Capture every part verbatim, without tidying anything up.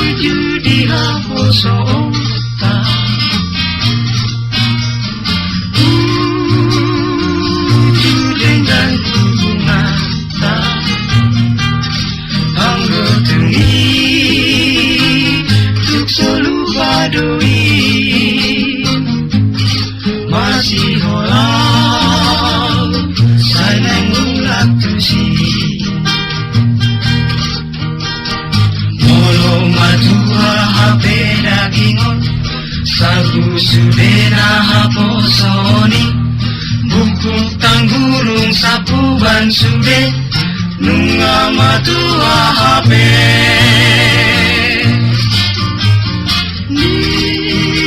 Uju di haposoonta, uju denggan hubunganta. Anggo tung i tuk so lupa do i, masiholau sai naeng mulak tusi. Molo matua hape daging on, sagu sude na haposoon i. Bungkuk tanggurung sapuban sude, nunga matua hape.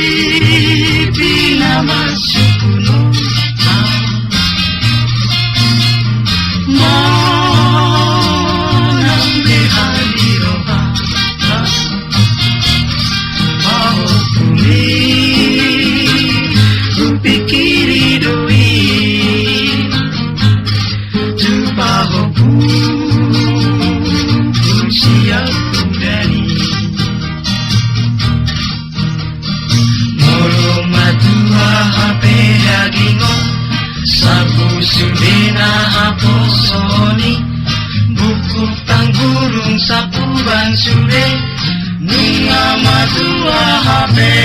Nipi na masukun on, manang beha ni roha. Pahompu i hupikiri do i, tu pahompu siap hudani. Molo matua hape daging on, sagu sude na haposoon i. Bungkuk tanggurung sapuban sude, nunga matua hape.